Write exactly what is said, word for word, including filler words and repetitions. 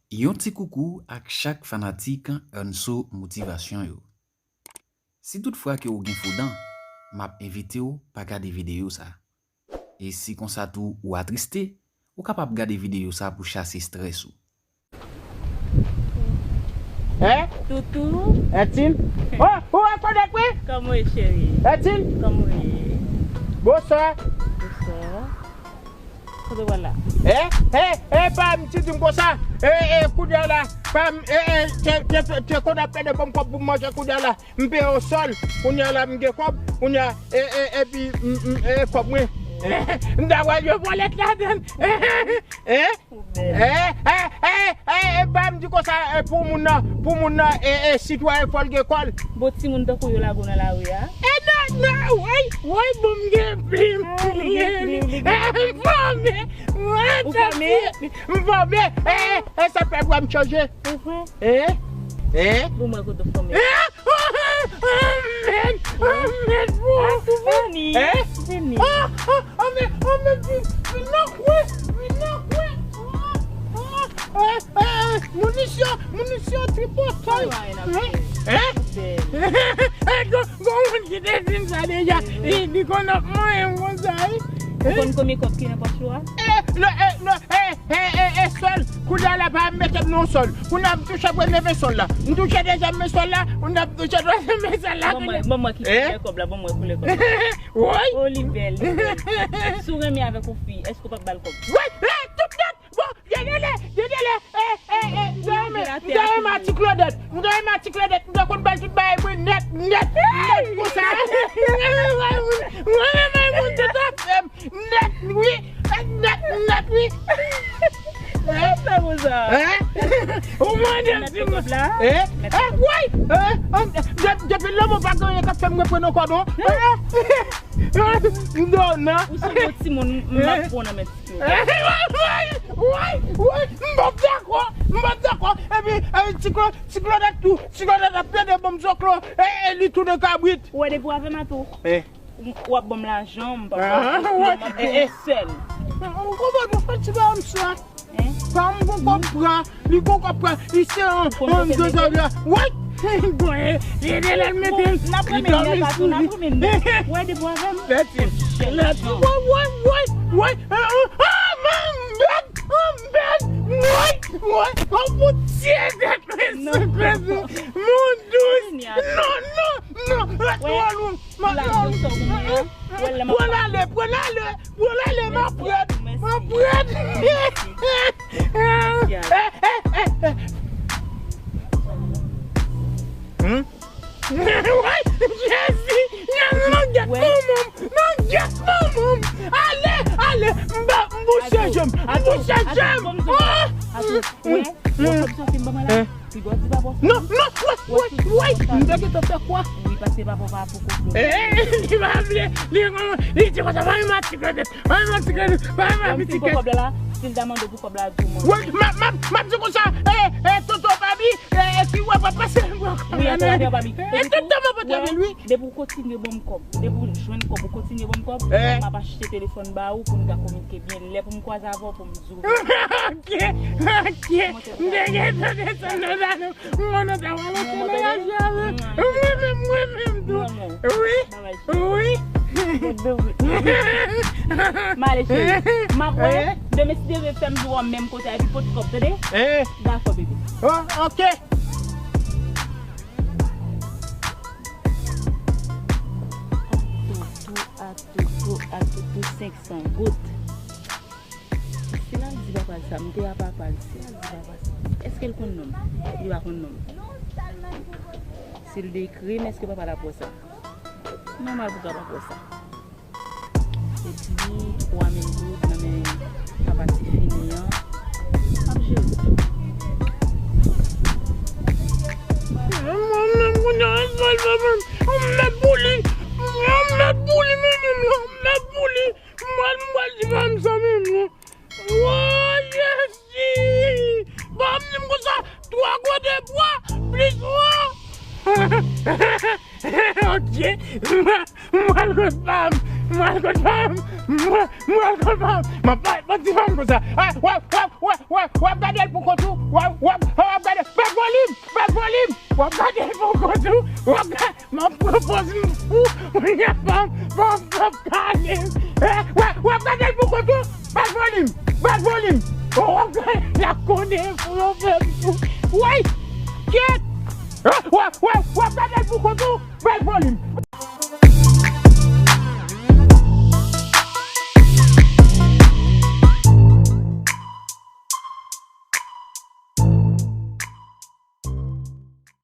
Yon ti koukou ak chak fanatik Unso Motivasyon yo. Si tout fwa ke ou gen foudan, m ap envite w pa gade videyo sa. E si konsa tou ou atriste, ou kapab gade videyo sa pou chase strès ou. Hein? Toutou. Etine? Oh, ou rekonèt wi? Kòman w ye, cheri? Etine? Kòman w ye? Bonswa. Bonswa. Kote w pral la? Eh, eh, eh, pa m ti di m konsa. Eh, eh, kounye a la, pa m, eh, eh, te, te, te konn ap pede ban m kòb pou m manje kounye a la. M peye o sòl, kounye a la m gen kòb, kounye a, eh, eh, epi, m, m, eh, kòb mwen. M ta pral yo vòlèt ladann. Eh, eh, eh, eh, eh, eh, eh, ba m di konsa, eh, pou moun nan, pou moun nan, eh, eh, sitwayen fò l gen kòl. Bon, timoun tankou yo lage w nan lari a? Eh, non, non, woy, woy, bon, m gen plim. Ah, li gen plim, li gen plim. Eh, m fòme. Ou fòme? M fòme. Eh, eh, eh, sa fè vwa m chanje. Ou kwè? Eh? Eh? Bon, mwen kote w fòme. Eh? Oh, oh, oh, mèd! Oh, mèd, bro! Ah, tou vini. Eh? Vini. Ah, ah, oh, mèd, oh, mèd, vin, vin nan kwen, vin nan kwen. Ah, ah, ah, ah, munisyon, munisyon, tripotay. Kòman y ap fè? Eh? Eh, gon, gon moun ki te di m sa deja. Li, li konn ap manyen m konsa, wi. Ou konn konbyen kòb ki nan pòch ou a? Eh, non, eh, non, eh, eh, eh, eh, sèl, kounye a la, pa m mete m nan sòl. Kounye a, m touche premye men sòl la. M touche dezyèm men sòl la. Kounye a, m touche twazyèm men sòl la. Ban mwen, ban mwen ki koulè kòb la, ban mwen koulè kòb la. Woy! Oh, li bèl, li bèl. Si w renmen avèk yon fi, èske w p ap ba l kòb? Woy! Eh, tout nèt! Bon, Dieudonné, Dieudonné, eh, eh, eh, m ta renmen, m ta renmen a ti Claudette, m ta renmen a ti Claudette, m ta konn ba l tout bagay mwen nèt, nèt, nèt konsa. Mwen renmen moun, mwen renmen moun tout afè m nèt, wi, nèt, nèt, wi. Sa konsa. Hein? Ou mande m si mwen, eh, eh, woy, eh, de-, depi lè mwen pa gen anyen k ap fè m reprann ankò non. Eh, non, non. Ou se yon timoun, m ap pran nan men. Woy, woy, woy, m p ap dakò, m p ap dakò. Epi, eh, ti Klo-, ti Klodèt tou, ti Klodèt ap plede ban m zoklo, e, e li tounen kabrit. Ou wè depi w avè m a tou. Eh. W ap ban m lajan, m p ap ba w. Ah, m ap, eh, eh, sèl. Ou konprann, ou fè ti bagay m sa. Hein? Sa m gon kòb pran, li gon kòb pran, li se yon, yon dezòdè. Woy! Bon, eh, li te lè l mete l, li dòmi sou li. N ap renmen nèg la tou, n ap renmen nèg. Ou wè depi w avè m. Lèti, lèti, woy, woy, woy, woy. Ah, ah, ah, man, man, man, woy, woy, oh, Bondye, tèt mwen sou kòz ou. Mon dous. Non, non, non, lèti, woy, woy. Pran l ale, pran l ale, pran l ale, m ap rèd, m ap rèd. Hmm? Woy, Jezi, nan langyèt manman m, langyèt manman m. Ale, ale, m ba, m bouche je m, m bouche je m. Oh! Wi, wi. Pi bò di pa bò sa. Non, non, woy, woy, woy. M te gentan fè kwa. Wi, paske papa w pa pou konplo. Eh, li pa vle, li, li di konsa, pa yon matiklete, pa yon matiklete, pa yon matiklete. Kòb la, si l ta mande pou kòb la, di w mwen. Woy, m ap, m ap, m ap di konsa, eh, eh, tonton Babi, eh, eh, ki wè pa pase l pran kòb la nan men. Wi, tonton Babi, wi. Depi w kontinye ban m kòb, depi w jwenn kòb, ou kontinye ban m kòb, m ap achte telefòn ba ou pou n ka kominike byen. Lè pou m kwaze avè w, pou m Ok, ok. M te gentan desann nan zale. M konnen w ta pral antre nan raje avè m. Mwen menm, mwen menm tou. Wi, wi. M ale, cheri. M ap wè. Demen, si Dye vle, fè m di w menm kote a, epi pot kòb, tande? Dakò, bebe. Oh, ok. Atoutou, atoutou, atoutou, senk san goud. Si l al di papa l sa, m te a papa l, si l al di papa l sa, èske l konn non m? Li pa konn non m. Si l dekri m, èske papa l ap wè sa? Nòmal pou l pa wè sa. Epi, twa mil goud nan men papa ti fini an. M ap jere. Mwen menm, kounye a, m mèt pou li. M mèt pou li, mwen menm la, m mèt pou li. Mwen, mwen di pa m sa menm non. Woy, Jezi! Bon, m di m konsa, twa kote bwa, plis bwa. Ok, mwen, mwen al kot pa m, mwen al kot pa m. Mwen, mwen, mwen, mwen, mwen, mwen, ti fanm konsa. Ah, w ap, w ap, w ap, w ap, w ap gade l pou kont ou. W ap, w ap, w ap gade. Bèl volim, bèl volim. W ap gade l pou kont ou. W ap gade, m ap pran pòz m fou. Mwen, fanm, fanm, fanm, pale. Eh, w ap, w ap gade l pou kont ou. Bèl volim, bèl volim. W ap gade, la konnen pou yo fè m fou. Woy, kyèt. Eh, w ap, w ap, w ap gade l pou kont ou. Bèl volim.